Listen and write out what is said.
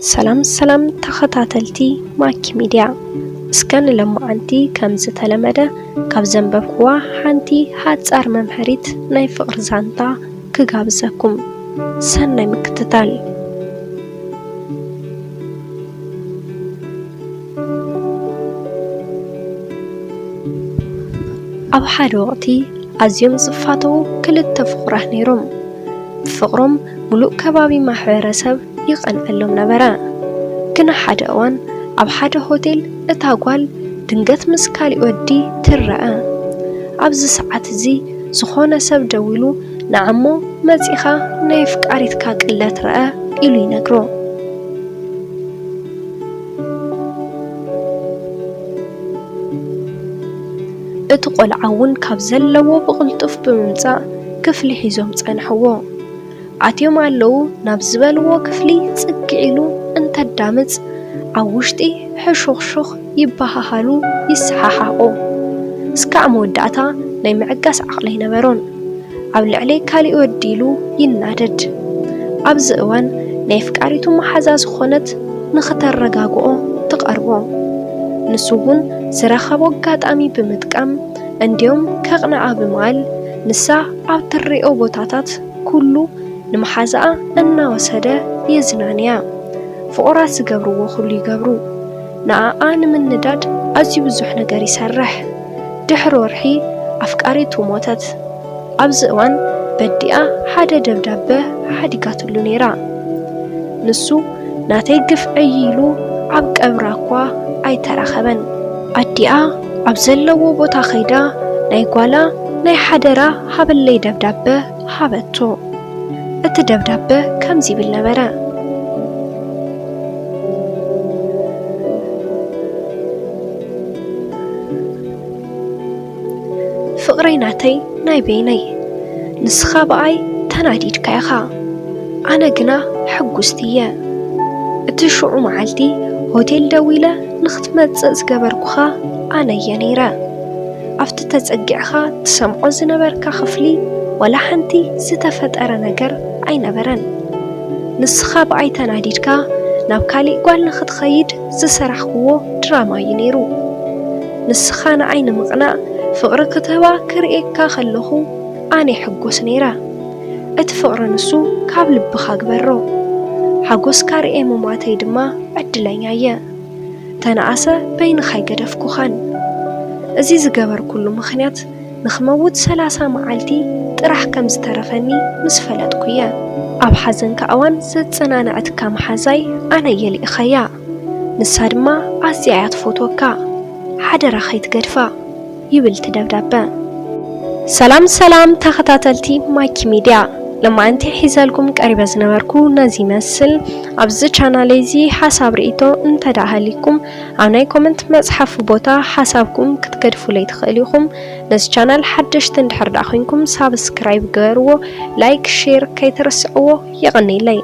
ሰላም ሰላም ተኸታተልቲ ማኪ ሚድያ፣ እስከ ንለማዓንቲ ከም ዝተለመደ ካብ ዘንበብኩዋ ሓንቲ ሓጻር መምሃሪት ናይ ፍቕሪ ዛንታ ክጋብዘኩም። ሰናይ ምክትታል። ኣብ ሓደ ወቕቲ ኣዝዮም ዝፋተዉ ክልተ ፍቑራት ነይሮም። ብፍቕሮም ምሉእ ከባቢ ማሕበረሰብ ይቐንዐሎም ነበረ። ግና ሓደ እዋን ኣብ ሓደ ሆቴል እታ ጓል ድንገት ምስ ካሊእ ወዲ ትረኣ። ኣብዚ ሰዓት እዚ ዝኾነ ሰብ ደዊሉ ንዓሞ መጺኻ ናይ ኣፍቃሪትካ ቅለት ረኣ ኢሉ ይነግሮ። እቲ ቆልዓ እውን ካብ ዘለዎ ብቕልጡፍ ብምምጻእ ክፍሊ ሒዞም ጸንሕዎ። ኣትዮም ኣለዉ ናብ ዝበልዎ ክፍሊ ጽግዕ ኢሉ እንተዳምጽ ኣብ ውሽጢ ሕሹኽሹኽ ይበሃሃሉ ይሰሓሓቑ። እስካዕ መወዳእታ ናይ ምዕጋስ ዓቕሊ ኣይነበሮን። ኣብ ልዕለይ ካሊእ ወዲ ኢሉ ይናደድ። ኣብዚ እዋን ናይ ኣፍቃሪቱ መሓዛ ዝኾነት ንኽተረጋግኦ ትቐርቦ። ንሱ እውን ዝረኸቦ ኣጋጣሚ ብምጥቃም እንድዮም ከቕንዓ ብምባል ንሳ ኣብ ትሪኦ ቦታታት ኩሉ ንመሓዛኣ እናወሰደ የዝናንያ። ፍቑራት ዝገብርዎ ኩሉ ይገብሩ። ንኣኣ ንምንዳድ ኣዝዩ ብዙሕ ነገር ይሰርሕ። ድሕሪ ወርሒ ኣፍቃሪቱ ሞተት። ኣብዚ እዋን በዲኣ ሓደ ደብዳበ ሓዲጋትሉ ነይራ። ንሱ ናተይ ግፍዒ ኢሉ ኣብ ቀብራ እኳ ኣይተራኸበን። ኣዲኣ ኣብ ዘለዎ ቦታ ከይዳ ናይ ጓላ ናይ ሓደራ ሃበለይ ደብዳበ ሃበቶ። እቲ ደብዳበ ከምዚ ይብል ነበረ። ፍቕረይ ናተይ ናይ በይነይ፣ ንስኻ ብኣይ ተናዲድካ ኢኻ፣ ኣነ ግና ሕጉስቲ እየ። እቲ ሽዑ መዓልቲ ሆቴል ደዊለ ንኽትመጽእ ዝገበርኩኻ ኣነ እየ ነይረ። ኣብቲ ተጸጊዕኻ ትሰምዖ ዝነበርካ ክፍሊ ዋላ ሓንቲ ዝተፈጠረ ነገር ኣይነበረን። ንስኻ ብኣይ ተናዲድካ ናብ ካሊእ ጓል ንኽትኸይድ ዝሰራሕክዎ ድራማ እዩ ነይሩ። ንስኻ ንዓይ ንምቕናእ ፍቕሪ ክትህባ ክርእየካ ከለኹ ኣነ ይሕጎስ ነይረ። እቲ ፍቕሪ ንሱ ካብ ልብኻ ግበሮ። ሓጎስካ ርእየ ምሟተይ ድማ ዕድለኛ እየ። ተነኣሰ በይንኻ ኣይገደፍኩኻን። እዚ ዝገበርኩሉ ምኽንያት ንኽመውት ሰላሳ መዓልቲ ጥራሕ ከም ዝተረፈኒ ምስ ፈለጥኩ እየ። ኣብ ሓዘንካ እዋን ዘጸናንዐትካ መሓዛይ ኣነ እየ ልኢኸያ። ንሳ ድማ ኣዝያ እያ ትፈትወካ። ሓደራ ከይትገድፋ ይብል እቲ ደብዳበ። ሰላም ሰላም ተኸታተልቲ ማኪ ሚድያ፣ ለማዓንቲ ሒዘልኩም ቀሪበ ዝነበርኩ ነዚ ይመስል። ኣብዚ ቻናል እዚ ሓሳብ ርእይቶ እንተ ደኣ ሃሊኩም ኣብ ናይ ኮመንት መጽሓፊ ቦታ ሓሳብኩም ክትገድፉለይ ትኽእሉ ኢኹም። ነዚ ቻናል ሓደሽቲ እንድሕር ደኣ ኮይንኩም ሳብስክራይብ ግበርዎ፣ ላይክ፣ ሼር ከይትርስዕዎ። የቐንየለይ።